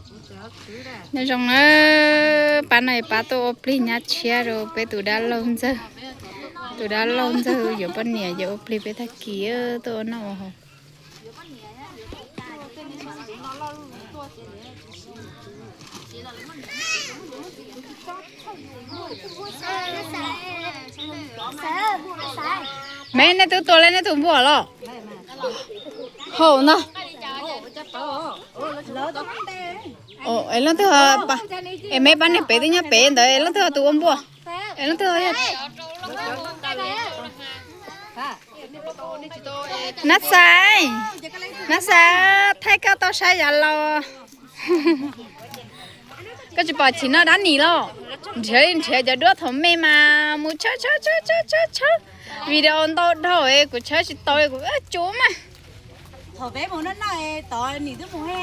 Nyob zoo na, pab no pab tuaj ua plig nyab tshiab rau peb tus dab laug ntxawg. Tus dab laug ntxawg yuav poj niam ces ua plig peb tag kis tuaj ua noj ua haus. Me nej twb tua le nej tus npua los? Haum ntag. Es leej twg, es me pab niag pem twb nyob pem ntawd, es leej twg tus ua npua? Es leej twg? Nab Xais, Nab Xais, thaij koj tau saib yav laus. Koj tsis pom chim no dab nis los? Nrhiav li nrhiav cov duab thaum me mas mus tshawb tshawb tshawb tshawb tshawb, video ntau dhau kuv tshawb tsis tau kuv cuav mas. Thaum peb mus noj noj tod nim twb mus he.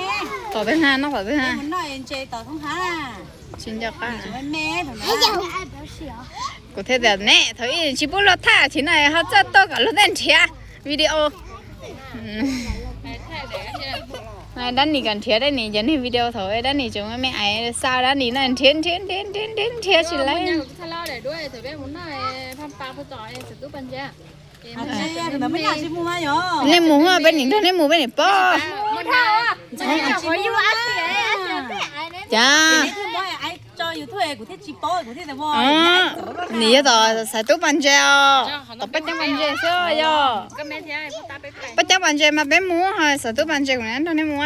Tom peb ha, noj tom peb ha. Mus noj ntse tod thoob ha. Tsis nco qab. Me me thaum na. Kuv thiaj tias ne thaum ib tsis pub luag thaij chim no ho txawj tuaj kom luag tej nrhiav video. Dab nis kom nrhiav dab nis cov niag video thaum dab nis tseem me me ais xa dab nis no nrhiav nrhiav nrhiav nrhiav nrhiav tsis laib. Nej mus, peb nim nrog nej mus peb nim pom. Cas nim yog tom xaiv tub pas ntses os, tom paj ceeb pas ntses xwb yog. Paj ceeb pas ntses mas peb mus, xaiv tub pas ntses kuv nrog nej mus.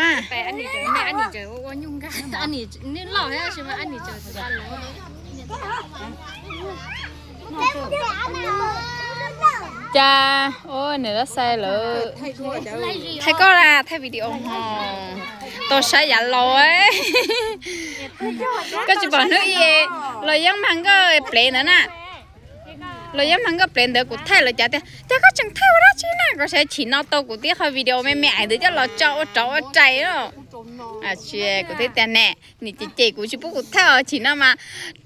Cas, ua niam Lab Xais lawv thaij koj la thaij video ho tau saib yav laus. Koj tsis pom hnub ib los yeeb mag nkoj plev ntawd na. Los yeeb mag nkoj plev ntawd kuv thaij lawv cas tias cas koj tseem thaij ua dab tsi na, koj saib chim no tau kuv tib qho video me me ais ntawd coj los tso ua rov ua rais. Kuv thiaj tias ne, nim cem cem kuv tsis pub kuv thaij os, chim no mas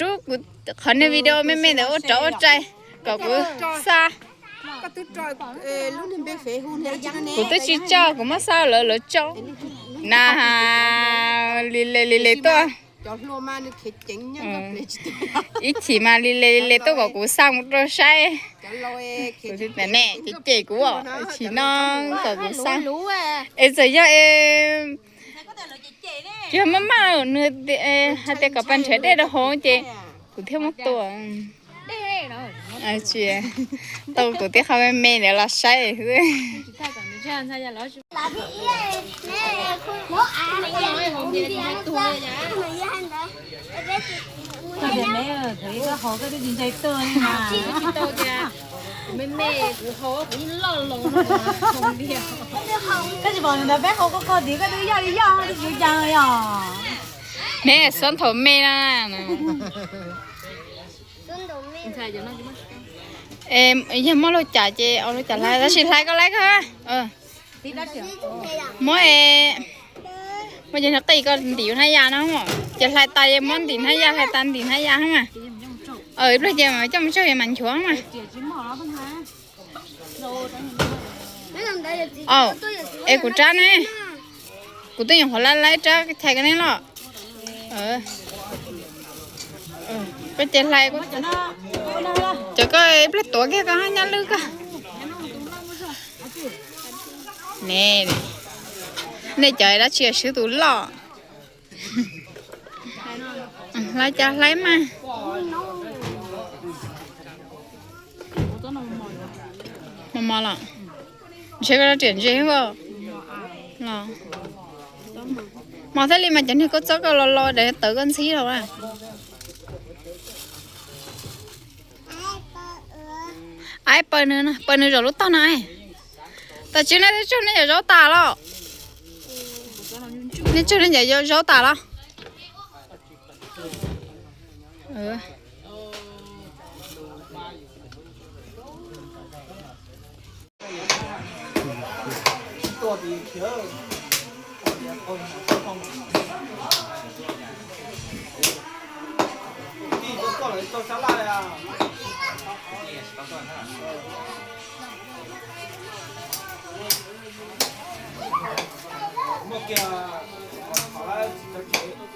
rub kuv qhov niag video me me ntawd ua rov ua rais kom kuv xa. Kuv twb tsis tso, kuv muab xa lawv, lawv tso na. Li le li le tuaj. Ib chim mas li le li le tuaj kom kuv xa mus rau saib. Kuv thiaj tias ne, cem cem kuv, chim no kom kuv xa. Es txawm yog es tsis maj maj, nws hais tias kom pas nrhiav dej rau hauv ces kuv thiaj muab tua. Tau kuv tib qho me me ntawd los saib xwb. Koj tsis pom ntawd peb hau koj koj tid koj twb yoj li yoj twb tsis ua cas yog. Neb xob nthaum me na. Yog muaj lub cas ces ua lub cas hlais, tab sis hlais koj laib kawg. Muab, muab cov niag qij koj ntim hnab ya no, ces hlais tas es muab ntim hnab ya, hlais tas ntim hnab ya mas. Ib pliag ces coj mus tsaug es mam nchuav mas. Es kuv rab ne, kuv twb nyuam qhuav laib laib rab chais ko ne los. Koj ces hlais, cov koj ib pliag tuav kiag koj hab nyab lwb koj. Ne, nej cov dab tsi swb tus loj. Hlais cas hlais mas. Mos mos los? Ntshe koj riam ntse los. Mos thiaj li mas cov niag koj txob koj los los daim tawv koj ntxhib los. Aib, paws nws, paws nws zaum lub tog no. Tam sim no nej tsaug nej cov zaub tas los? Nej tsaug nej cov zaub tas los? Muaj kiag, qhov tsis tau kev.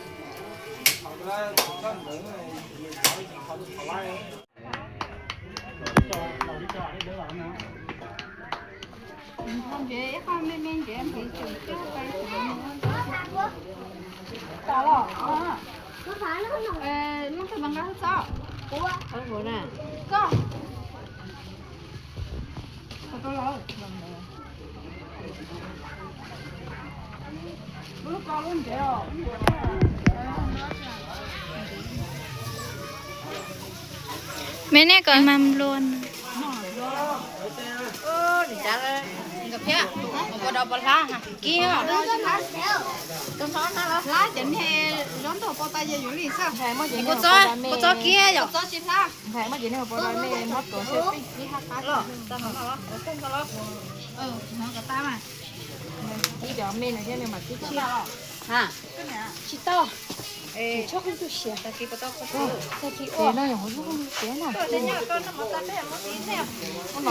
Me nej kom mas nplua. Kua txob kiag yom. Tsis tau. Tsis txhob kub tu siav.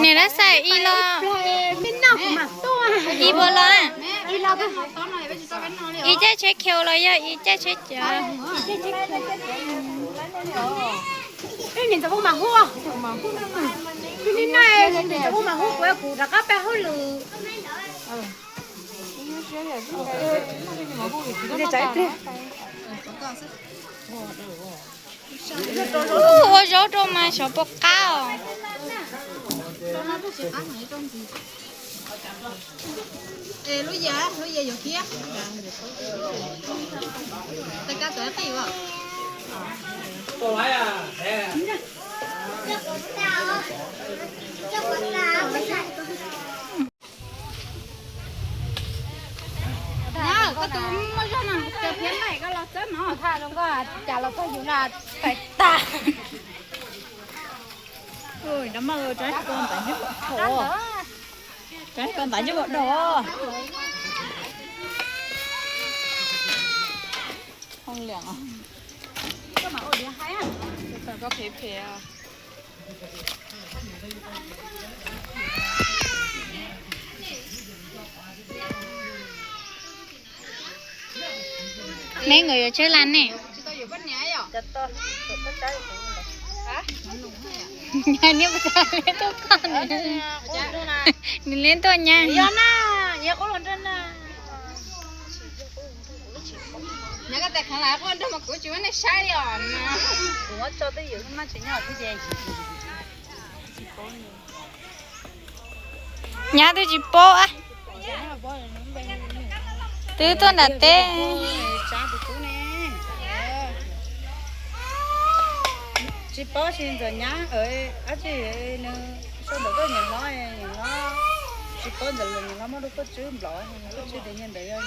Niam lab xaim ib los, ib puas los, ib caij tsheb khiaus los yog ib caij tsheb cav. Niam ntxawm Paj Mas hu, niam ntxawm Paj Mas hu, kuv kuv rov qab pab hauj lwm. Ua zaub rau mas xyov puas qab os. Koj tus muaj zog no, cov phiab nqaij koj los txawb no. Cas los txog yus na, pais tag. Ui, dab maj, rov ko ntawd nyuj, rov ko ntawd nyuj dog. Hoo liam os. Koj phem phem. Neb nkawd yuav tsawb laj ne. Neb puas tas liab tuaj koj, nws liab tuaj nyab. Nyab twb tsis paub. Twb tuaj nram teb. Tsis paub tsis ntxawm nyab dab tsi, nws sau ntawm koj niam hlob, niam hlob tsis paub ntxawm los niam hlob muab rau koj tswb nplov, koj tswb tias nyiaj ntawd yog.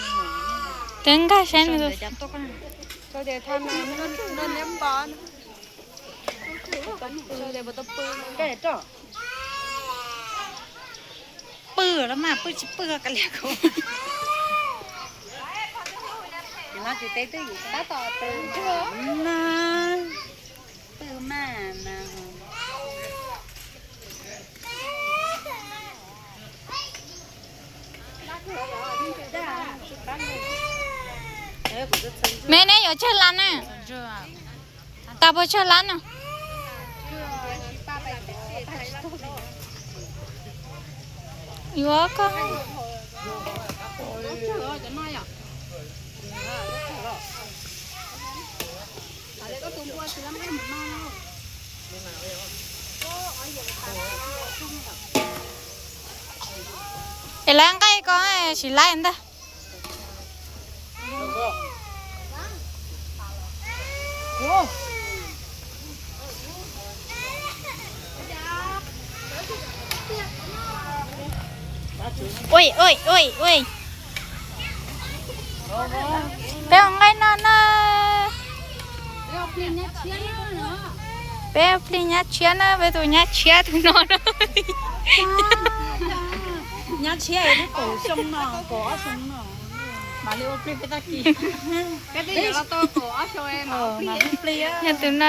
Twb nkag saib nws. Pw los mas pw tsis pw kav liam kuv. Pw mas na. Me neb yuav tsawg lab na? Tas puas tsawg lab no? Yuav koj. Es lawv nqaij ko tsis laib ntag. Ui ui ui ui. Peb ua nqaij no na. Peb ua plig nyab tshiab na, peb tus nyab tshiab tus no na. Nyab tshiab twb kaum xyoo no, kaum ob xyoo no. Mam li ua plig peb tag kis. Yog tus no na. Peb tus nyab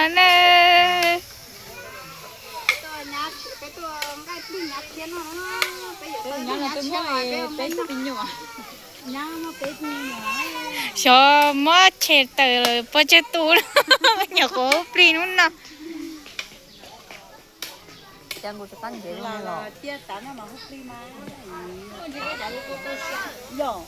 no twb muaj peb tug me nyuam. Xyov muab tshem tawm pov tseg tus na, nyuam qhuav ua plig hnub no. Yog.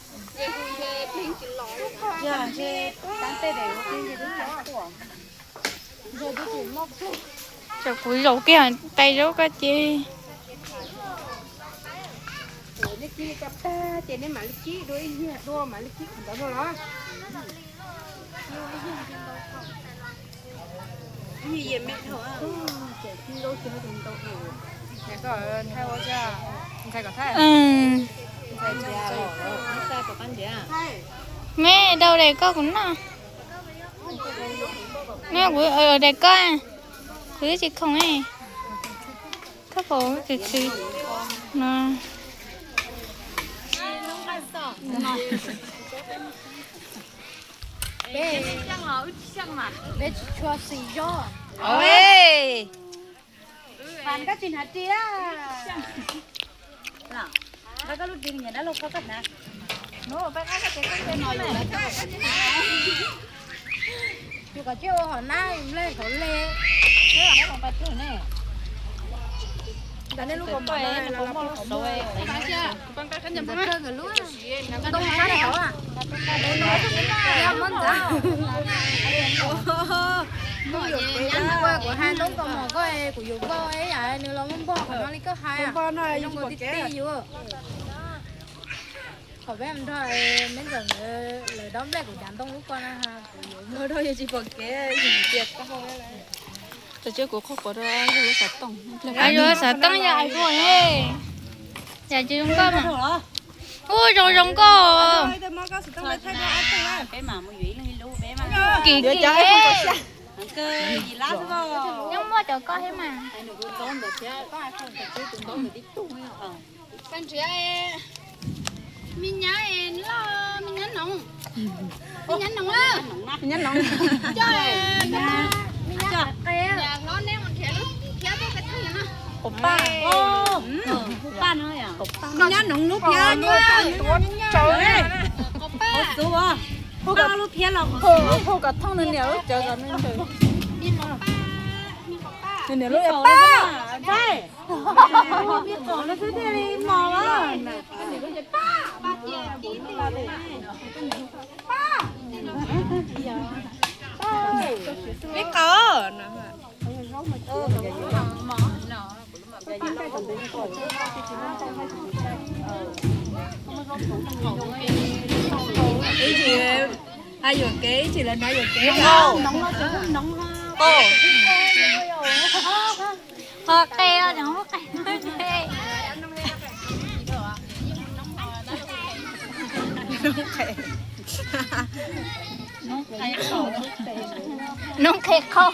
Tsam kuv zaum kiag tais zaub koj ces. Me dau daim koj kuv noj. Me kuv daim koj, kuv twb tsis khoom. Thab kaum txwv txwv no. Peb tsis tshua xis zog. Koj tsis hnav ris a? Koj lub ris nyiam dab laug kho koj hnav. Yus kom tsiaj ua hom nab nplej hauv le. Ntawm nej lub kaus mom no los, ntawm kawg nkawd lub, ntoo sab hauv, muab ntxav. Kuv hais ntoo kaus mom koj, kuv yuav npog, yam nws los muaj npog qhov no li koj hais, zoo nkaus tib tib yus. Thaum peb nrog Meb Ntxawm nkawd lawv dob nplej kuv cav ntoo lub ko na, kuv yuav npog rau yus tsis pom kev, yus tias tau. Cov tsiaj kuv qhuab quav rau yog lub xov tooj. Yog xov tooj yog iPhone ne. Yam tsis zoo nkauj mas. Ub, zoo zoo nkauj. Kim kim. Nyob muaj cov koj thiab mas. Me nyab loj, me nyab noov, me nyab noov, me nyab noov, coj me nyab qe, hlob neb mus nrhiav lub thiab tuaj peb tug no. Quav paj, me nyab noov lub phiab, quav paj, lub phiab los, paj kom thooj nws niam lub cawv kom nws ntawd. Nws niam lub ntxaib. Ib qom no xwb thiaj li mos. Ib qom. Ib tsis hnav yuam kev, ib tsis lawv hnav yuam kev. Qe, qe. Noob qe qaug.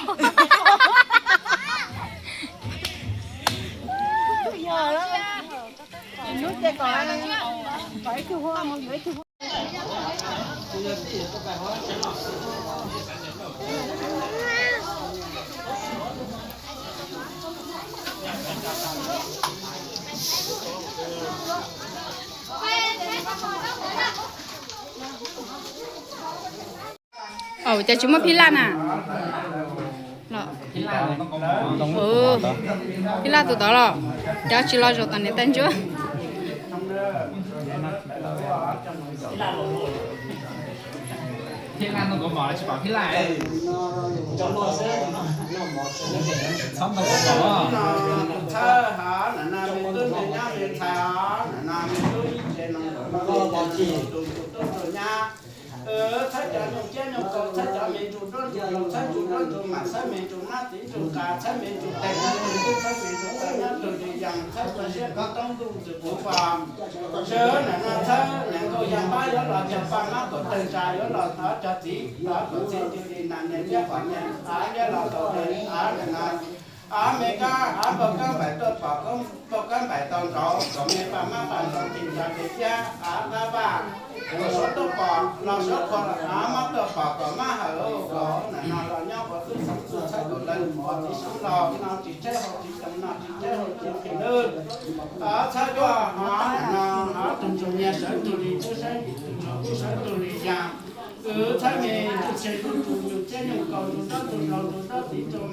Cas tsis muaj phij laj na? Phij laj tus tod los? Cas tsis los zaum tom niam tais ntsuab? Txhawb cov nyuj ciab nyuj kaus, txhawb cov me ntsuj duab ntsuj yus, txhawb ntsuj duab ntsuj mas, txhawb me ntsuj nab txiv ntsuj qas, txhawb me ntsuj tes ntsuj twg, txhawb me ntsuj tawv nyob ntsuj ywg yas, txhawb cov siab kov toob ntuj ntxwg puv pom. Sawv nam no txhawb niam nkauj yas npab yuav los cog paj mab kaum tawg ntsa yuav los thov cov txiv, thov cov txiv cia li nam niam liab pom niam av liab los tau niam av nam no. Av me kab, av npauj kab npaim tuaj pom npauj kab npaim tau nrov, kom me paj mab paj nrov tis ntsa tes iab, av nqab vaj, kom suav tuaj pom los suav qhua, av mab tuaj pom kom mab hawm, kom nam no los nyob ua tub xeeb txwj txhawb kom lawv ua txiv xeeb laus no tsis tshaib hau tsis toom no tsis tshaib hau tsis nqhis lwj. Txhawb cov av nam no, av tug ntsuag nyias sawv ntug li tub sawv ntug li yas, txhawb me ntsuj tseg ntsuj tus ntsuj ciab ntsuj kaus ntsuj nrab ntsuj zos ntsuj nrab txiv ntsuj